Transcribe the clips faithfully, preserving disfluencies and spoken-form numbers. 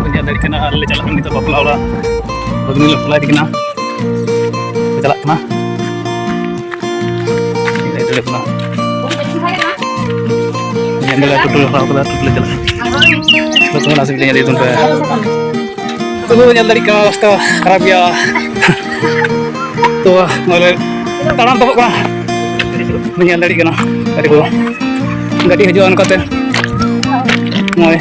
ᱧᱮᱞ ᱫᱟᱲᱮᱭᱟᱜ ᱠᱟᱱᱟ, ᱟᱨ ᱞᱮ ᱪᱟᱞᱟᱜ ᱠᱟᱱᱟ ᱱᱤᱛᱚᱜ ᱵᱟᱯᱞᱟ ᱚᱲᱟᱜ᱾ ᱵᱷᱟᱹᱜᱽᱱᱤ ᱞᱮ ᱵᱟᱯᱞᱟ ᱤᱫᱤ ᱠᱟᱱᱟ, ᱞᱮ ᱪᱟᱞᱟᱜ ᱠᱟᱱᱟ᱾ ᱧᱮᱞ ᱫᱟᱲᱮᱭᱟᱜ ᱠᱟᱱᱟ, ᱧᱮᱞ ᱫᱟᱲᱮᱭᱟᱜ ᱴᱳᱴᱳ ᱞᱮ ᱦᱟᱛᱟᱣ ᱠᱟᱫᱟ, ᱴᱳᱴᱳ ᱞᱮ ᱪᱟᱞᱟᱜᱼᱟ᱾ ᱵᱟᱯᱞᱟ ᱥᱮᱫ ᱧᱮᱞ ᱤᱫᱤ ᱛᱟᱵᱚᱱ ᱯᱮ᱾ ᱛᱚᱵᱮ ᱧᱮᱞ ᱫᱟᱲᱮᱭᱟᱜ ᱠᱟᱱᱟ, ᱨᱟᱥᱛᱟ ᱠᱷᱟᱨᱟᱯ ᱜᱮᱭᱟ᱾ ᱛᱚ ᱱᱚᱰᱮ ᱛᱟᱲᱟᱢ ᱛᱟᱵᱚᱜ ᱠᱟᱱᱟ, ᱧᱮᱞ ᱫᱟᱲᱮᱭᱟᱜ ᱠᱟᱱᱟ ᱜᱟᱹᱰᱤ ᱠᱚ, ᱜᱟᱹᱰᱤ ᱦᱤᱡᱩᱜᱼᱟ ᱱᱚᱝᱠᱟᱛᱮ᱾ ᱱᱚᱜᱼᱚᱭ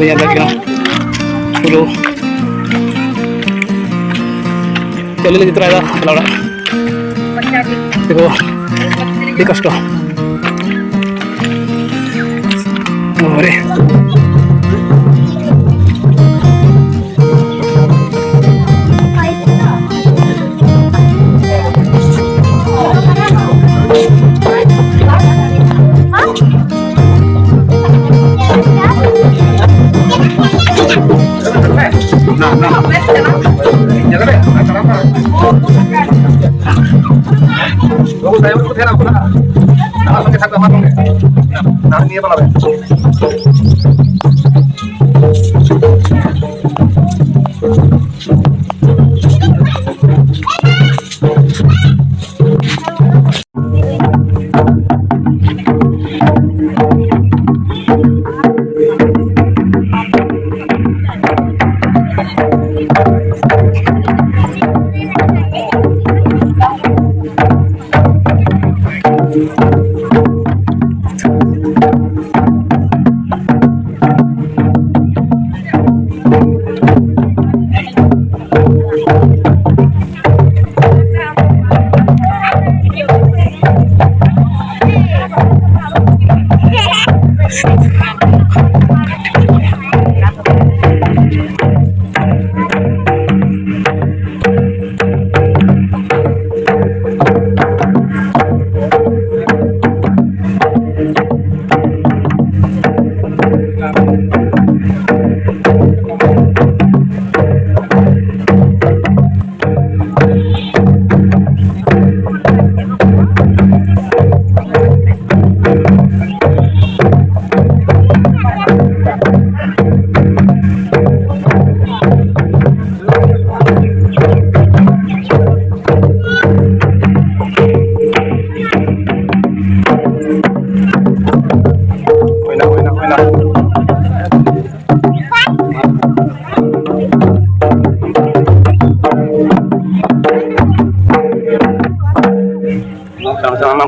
ᱧᱮᱞ ᱫᱟᱲᱮᱭᱟᱜ ᱠᱟᱱᱟ ᱯᱩᱨᱟᱹ ᱪᱟᱹᱞᱩ ᱞᱟᱹᱜᱤᱫ ᱛᱚᱨᱟᱭᱮᱫᱟ ᱵᱟᱯᱞᱟ ᱚᱲᱟᱜ᱾ ᱫᱮᱠᱷᱚ, ᱟᱹᱰᱤ ᱠᱚᱥᱴᱚ᱾ ᱵᱟᱵᱟᱨᱮ᱾ ᱵᱟᱹᱵᱩ ᱛᱟᱭᱚᱢ ᱨᱮᱠᱚ ᱛᱟᱦᱮᱱᱟ ᱩᱱᱠᱩ ᱫᱚ᱾ ᱟᱢᱟᱜ ᱥᱚᱸᱜᱮ ᱥᱟᱵ ᱠᱟᱜ ᱢᱟ ᱥᱚᱸᱜᱮ᱾ ᱱᱤᱭᱟᱹ ᱵᱟᱞᱟ ᱨᱮ᱾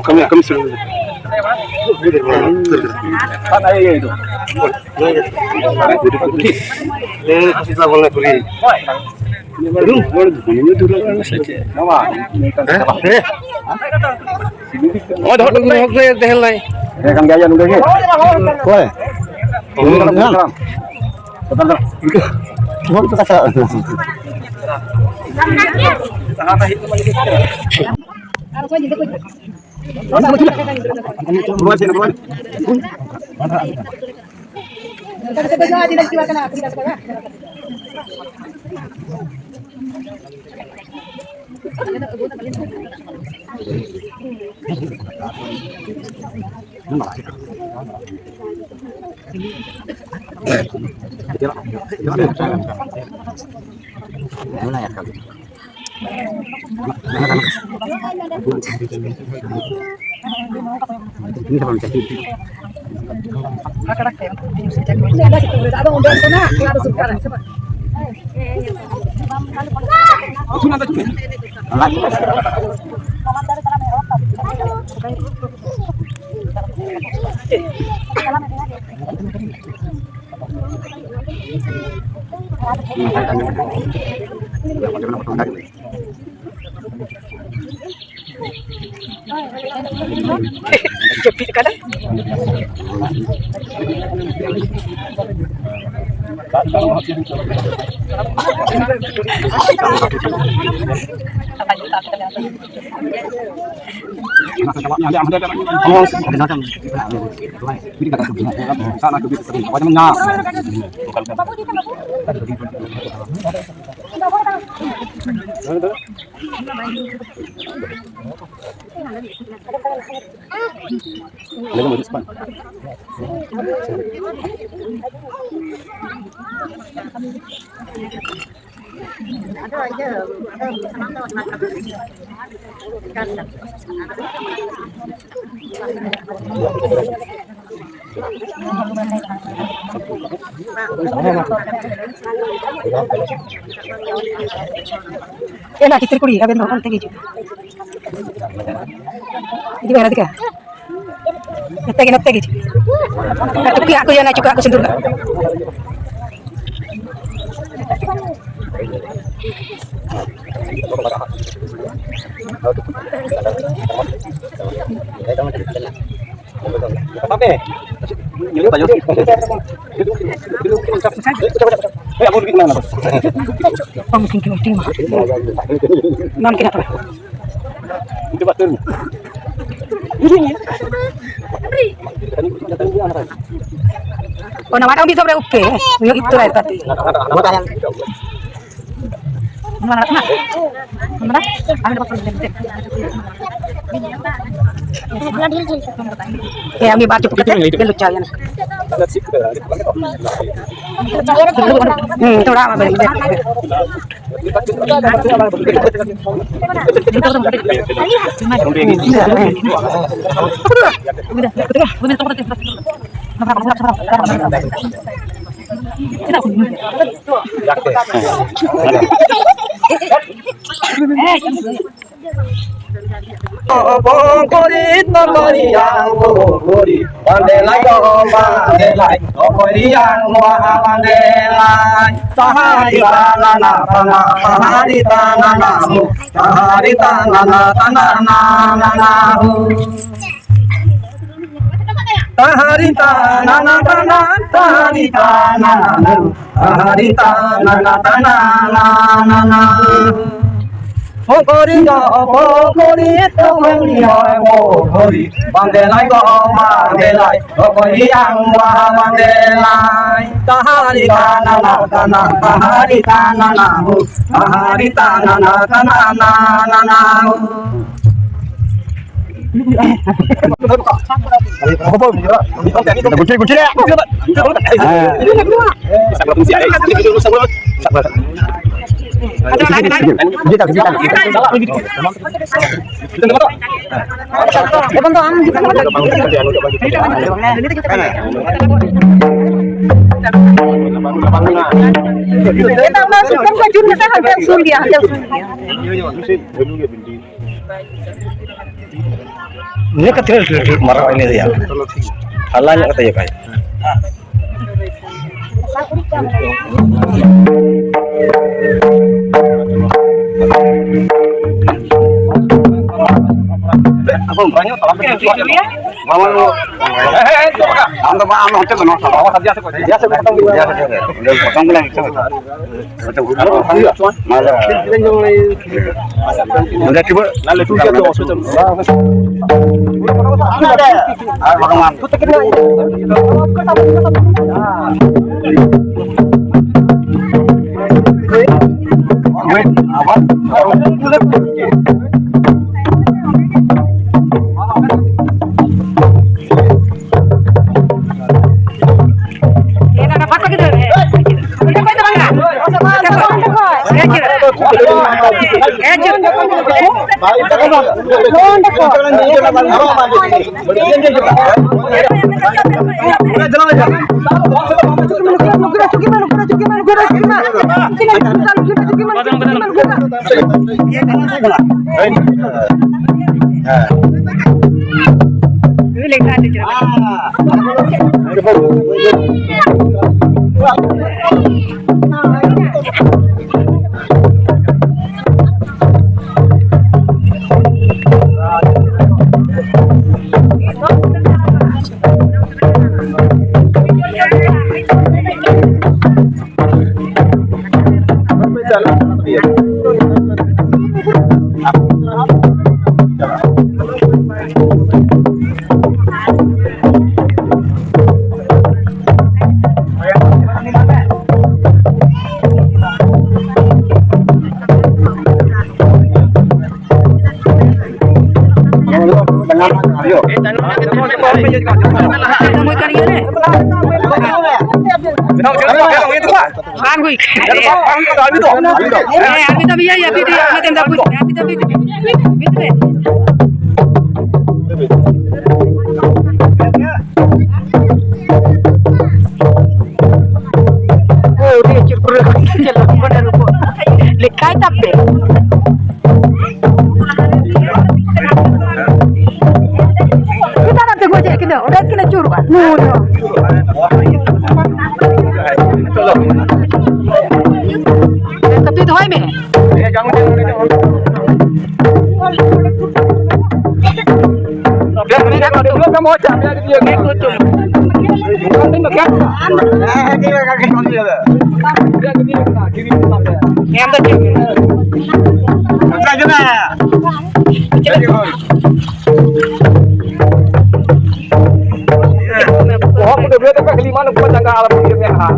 ᱠᱟᱹᱢᱤ, ᱠᱟᱹᱢᱤ ᱥᱮ᱾ ᱦᱮᱸ, ᱠᱟᱹᱢᱤ ᱥᱮ᱾ ᱦᱮᱸ? ᱱᱚᱜᱼᱚᱭ ᱫᱚᱦᱚ ᱦᱚᱴᱚ ᱠᱟᱜ ᱢᱮ, ᱛᱟᱦᱮᱸ ᱞᱮᱱᱟᱭ᱾ ᱦᱮᱸ, ᱠᱟᱱ ᱜᱮᱭᱟ ᱱᱚᱰᱮ ᱜᱮ᱾ ᱚᱠᱚᱭ? ᱪᱮᱛᱟᱱ ᱫᱟᱬᱟᱱ᱾ ᱪᱮᱛᱟᱱ ᱫᱟᱬᱟᱱ᱾ ᱵᱚᱞ ᱪᱮᱛᱟᱱ ᱥᱮᱫ᱾ ᱡᱟᱹᱯᱤᱫ ᱠᱟᱫᱟ᱾ ᱮᱱᱟ ᱠᱤᱛᱤᱨ ᱠᱩᱲᱤ, ᱟᱵᱮᱱ ᱫᱚ ᱚᱱᱛᱮ ᱜᱮ ᱦᱤᱡᱩᱜ ᱵᱮᱱ᱾ ᱦᱤᱡᱩᱜ ᱢᱮ, ᱨᱟᱫᱷᱤᱠᱟ᱾ ᱱᱚᱛᱮ ᱜᱮ, ᱱᱚᱛᱮ ᱜᱮ᱾ ᱪᱩᱠᱤ ᱦᱟᱸᱜ ᱠᱚ ᱤᱭᱟᱹ ᱱᱟ, ᱪᱩᱠᱤ ᱦᱟᱸᱜ ᱠᱚ ᱥᱤᱸᱫᱩᱨ ᱱᱟ᱾ ᱵᱟᱝ ᱢᱩᱥᱠᱤᱞ ᱠᱟᱱᱟ, ᱴᱷᱤᱠ ᱢᱟ᱾ ᱱᱟᱢ ᱠᱮᱫᱟ ᱛᱚᱵᱮ᱾ ᱚᱱᱟ ᱢᱟᱰᱟᱝ ᱵᱤᱫᱷᱚᱵ ᱨᱮ ᱩᱯᱮ, ᱩᱭᱩ ᱤᱛᱩᱨᱟᱭ ᱛᱟᱛᱤ᱾ ᱱᱚᱣᱟ ᱱᱟᱜ ᱠᱟᱱᱟ᱾ ᱱᱚᱣᱟ ᱱᱟᱜ ᱠᱟᱱᱟ᱾ ᱦᱮᱸ, ᱩᱱᱤ ᱵᱟᱨ ᱪᱩᱯᱩᱫ ᱠᱟᱛᱮ ᱜᱮ ᱞᱩᱪᱟᱣ ᱮᱱᱟ᱾ ᱦᱩᱸ, ᱛᱷᱚᱲᱟ ᱟᱢᱟᱜ ᱵᱟᱨᱮ ᱛᱮ᱾ Bongkori, bongkori, yang bongkori, bande lai go, bande lai, bongkori, yang wah, bande lai. Tahari tanana tana, tahari tanana mu, tahari tanana tana na na na hu. Tahari tanana tana, tahari tanana mu, tahari tanana tana na na na hu. Pokori go pokori, tokori go pokori, bande lai go bande lai, tokori yang wa bande lai. Tahari tanana tana, tahari tanana hu, tahari tanana tana na na na hu. Gucil, gucil ya. ᱱᱤᱭᱟᱹ ᱠᱟᱛᱮ ᱢᱟᱨᱟᱝ ᱤᱱᱟᱹ ᱨᱮᱭᱟᱜ ᱦᱟᱞᱟ ᱧᱚᱜ ᱠᱟᱛᱮ ᱤᱭᱟᱹ ᱠᱟᱭ᱾ ᱟᱢ ᱫᱚ ᱵᱟᱝ, ᱟᱢ ᱦᱚᱸ ᱦᱚᱪᱚ ᱜᱟᱱᱚᱜᱼᱟ᱾ ᱚᱸᱰᱮ ᱯᱚᱴᱚᱢ ᱜᱮᱞᱟᱝ ᱦᱚᱪᱚ ᱜᱟᱱᱚᱜᱼᱟ᱾ ᱱᱚᱰᱮ ᱴᱤᱵᱟᱹ ᱞᱟᱹᱴᱩ ᱜᱮᱭᱟ ᱛᱚ, ᱚᱥᱩᱵᱤᱫᱷᱟ ᱵᱟᱹᱱᱩᱜᱼᱟ᱾ ᱟᱨ ᱵᱟᱝ ᱵᱟᱝ ᱦᱩᱭ ᱠᱟᱱᱟ᱾ ᱦᱮᱸ, ᱟᱨ ᱢᱤᱫ ᱫᱷᱟᱣ ᱤᱭᱟᱹ, ᱤᱭᱟᱹ, ᱵᱤᱫ ᱨᱮᱭᱟᱜ, ᱟᱨ ᱢᱤᱫ ᱫᱷᱟᱣ ᱵᱤᱫ ᱨᱮ, ᱵᱤᱫ ᱨᱮ, ᱵᱤᱫ ᱨᱮ᱾ ᱞᱮᱠᱷᱟᱭ ᱛᱟᱯᱮ᱾ ᱠᱟᱹᱴᱤᱡ ᱫᱚᱦᱚᱭ ᱢᱮ᱾ ᱵᱚᱦᱚᱜ ᱠᱚ ᱰᱟᱹᱵᱽᱨᱟᱹ ᱛᱟᱯᱮ ᱠᱷᱟᱹᱞᱤ ᱢᱟ ᱱᱩᱠᱩ ᱢᱟ ᱡᱟᱸᱜᱟ ᱟᱞᱚ ᱯᱮ ᱤᱭᱟᱹ ᱢᱮ ᱦᱟᱸᱜ᱾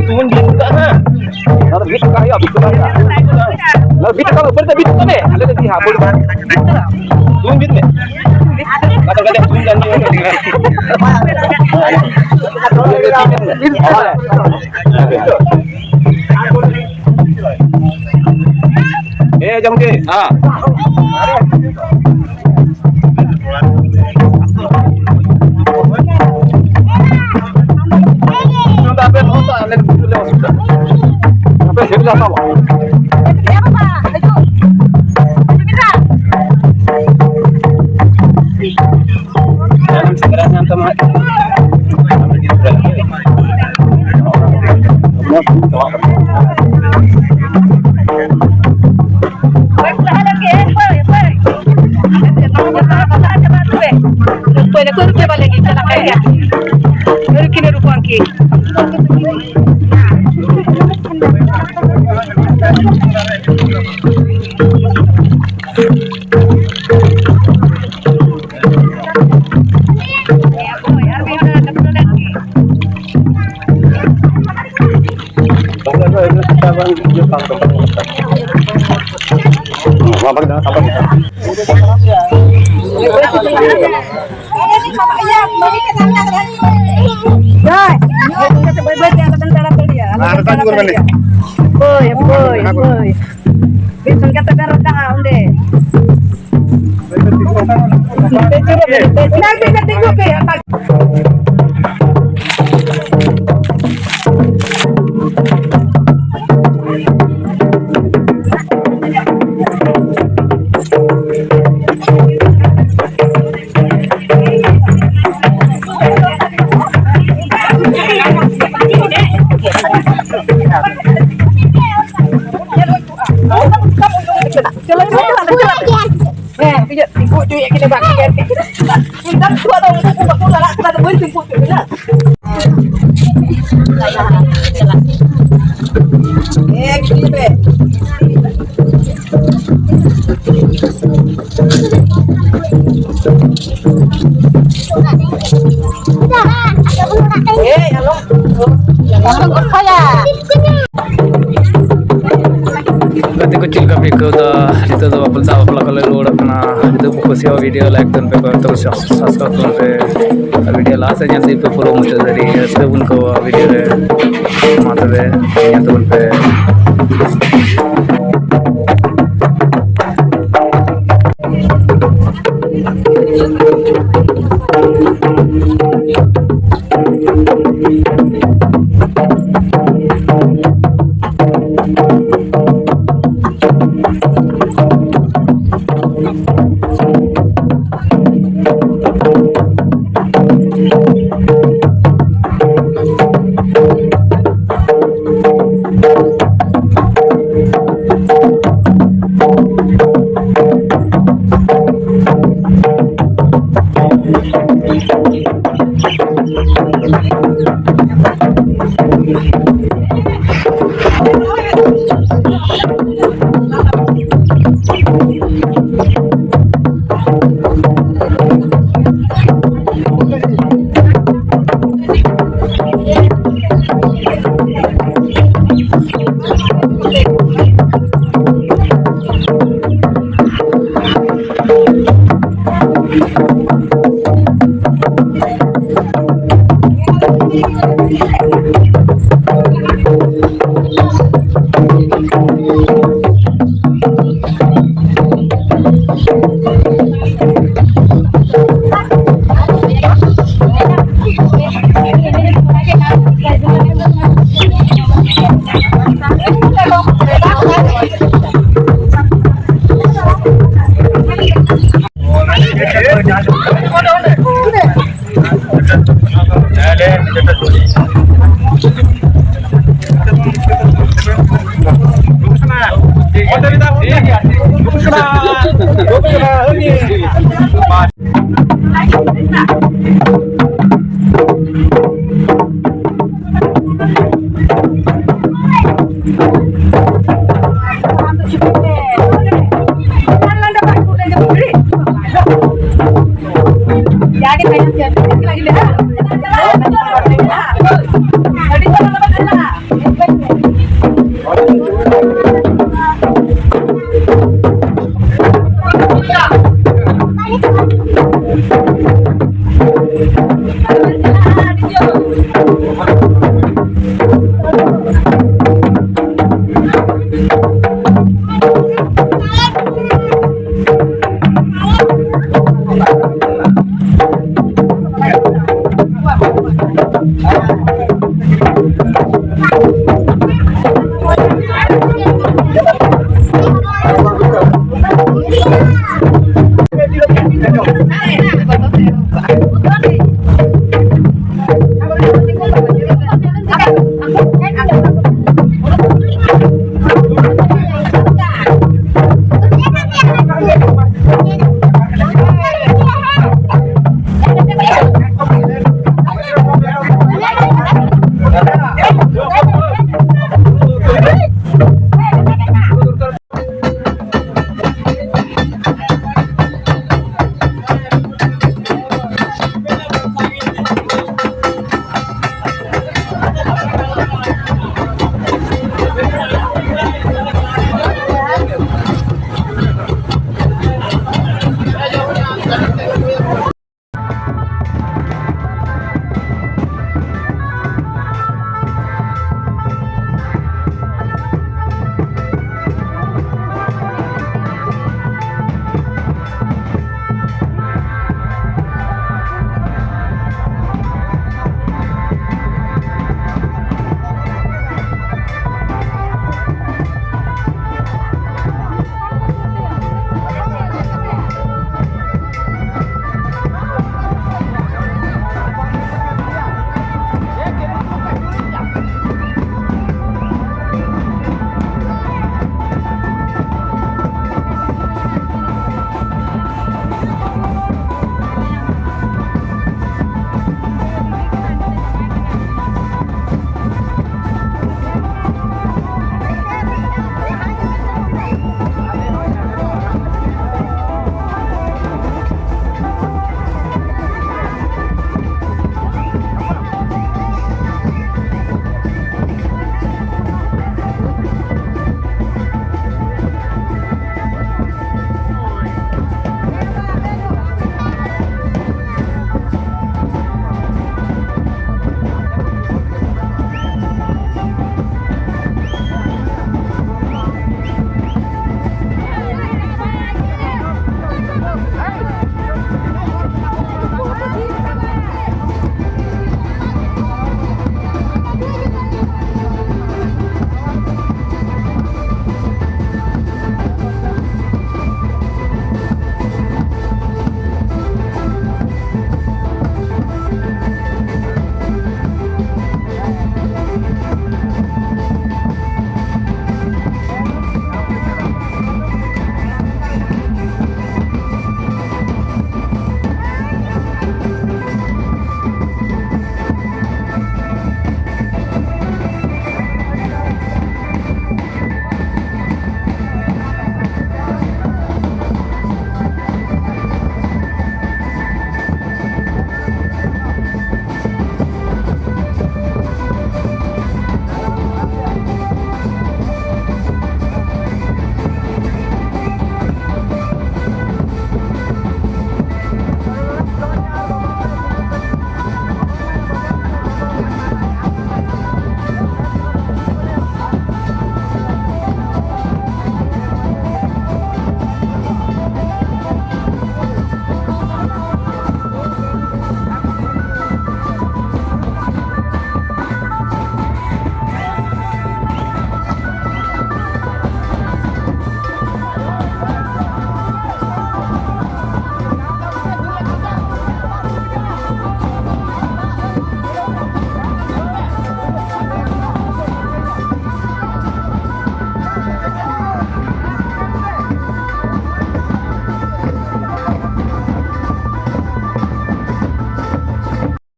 ᱛᱩᱢᱩᱱ ᱵᱤᱫ ᱠᱟᱜ ᱦᱟᱸᱜ᱾ ᱱᱚᱣᱟ ᱫᱚ ᱵᱤᱫ ᱠᱟᱜ ᱦᱩᱭᱩᱜᱼᱟ, ᱵᱤᱫ ᱠᱟᱜ ᱦᱩᱭᱩᱜᱼᱟ᱾ ᱱᱚᱣᱟ ᱵᱤᱫ ᱠᱟᱜ ᱩᱯᱚᱨ ᱛᱮ ᱵᱤᱫ ᱠᱟᱜ ᱢᱮ᱾ ᱟᱞᱮ ᱞᱮ ᱤᱫᱤᱭᱟ ᱦᱟᱸᱜ, ᱵᱚᱞ ᱵᱟᱝ᱾ ᱛᱩᱢᱩᱱ ᱵᱤᱫ ᱢᱮ᱾ ᱠᱟᱛᱮ ᱠᱟᱛᱮ ᱛᱩᱢᱩᱱ ᱡᱟᱱᱤ᱾ ᱵᱤᱫ ᱠᱟᱜ᱾ ᱮ ᱡᱚᱝᱜᱮ, ᱦᱮᱸ᱾ ᱟᱯᱮ ᱱᱚᱣᱟ ᱫᱚ ᱟᱞᱮ ᱱᱩᱠᱩ ᱞᱮ ᱚᱥᱩᱵᱤᱫᱷᱟ᱾ ᱟᱯᱮ ᱥᱮᱫ ᱞᱮ ᱦᱟᱛᱟᱣᱟ᱾ ᱥᱮᱸᱫᱽᱨᱟ ᱧᱟᱢ ᱛᱟᱢᱟ᱾ ᱦᱳᱭ, ᱦᱳᱭ, ᱦᱳᱭ᱾ ᱵᱮᱥ ᱚᱱᱠᱟ ᱛᱮᱯᱮ ᱨᱚᱲ ᱠᱟᱜᱼᱟ ᱚᱸᱰᱮ᱾ ᱚᱱᱟ ᱛᱮᱜᱮ ᱛᱤᱸᱜᱩ ᱯᱮ᱾ ᱛᱤᱸᱜᱩ ᱦᱚᱪᱚᱭᱮᱫ ᱠᱤᱱᱟ ᱵᱟᱝ ᱜᱮ᱾ ᱤᱧ ᱫᱚ ᱩᱱᱠᱩ ᱠᱚ ᱵᱟᱠᱚ ᱞᱟᱲᱟᱜ ᱠᱟᱱᱟ, ᱟᱫᱚ ᱵᱟᱹᱧ ᱛᱤᱸᱜᱩ ᱦᱚᱪᱚ ᱠᱤᱱᱟ᱾ ᱦᱮᱸ, ᱜᱤᱛᱤᱡ ᱯᱮ᱾ ᱮᱭ, ᱟᱞᱚᱢ, ᱟᱞᱚᱢ ᱜᱚᱞᱯᱷᱚᱭᱟ᱾ ᱜᱟᱛᱮ ᱠᱚ, ᱪᱮᱫ ᱞᱮᱠᱟ ᱯᱮ ᱟᱹᱭᱠᱟᱹᱣ ᱮᱫᱟ? ᱱᱤᱛᱚᱜ ᱫᱚ ᱵᱟᱯᱞᱟ, ᱵᱟᱯᱞᱟ ᱠᱷᱚᱱ ᱞᱮ ᱨᱩᱣᱟᱹᱲᱚᱜ ᱠᱟᱱᱟ᱾ ᱡᱩᱫᱤ ᱯᱮ ᱠᱩᱥᱤᱭᱟᱜᱼᱟ video, like ᱛᱟᱵᱚᱱ ᱯᱮ, comment ᱛᱟᱵᱚᱱ ᱯᱮ, subscribe ᱛᱟᱵᱚᱱ ᱯᱮ᱾ ᱟᱨ video ᱞᱟᱦᱟ ᱥᱮᱫ ᱧᱮᱞ ᱛᱮᱜᱮ ᱯᱮ ᱯᱩᱨᱟᱹ ᱢᱩᱪᱟᱹᱫ ᱫᱷᱟᱹᱵᱤᱡ ᱨᱟᱹᱥᱠᱟᱹ ᱵᱚᱱ ᱟᱹᱭᱠᱟᱹᱣᱟ video ᱨᱮ᱾ ᱢᱟ ᱛᱚᱵᱮ, ᱧᱮᱞ ᱛᱟᱵᱚᱱ ᱯᱮ᱾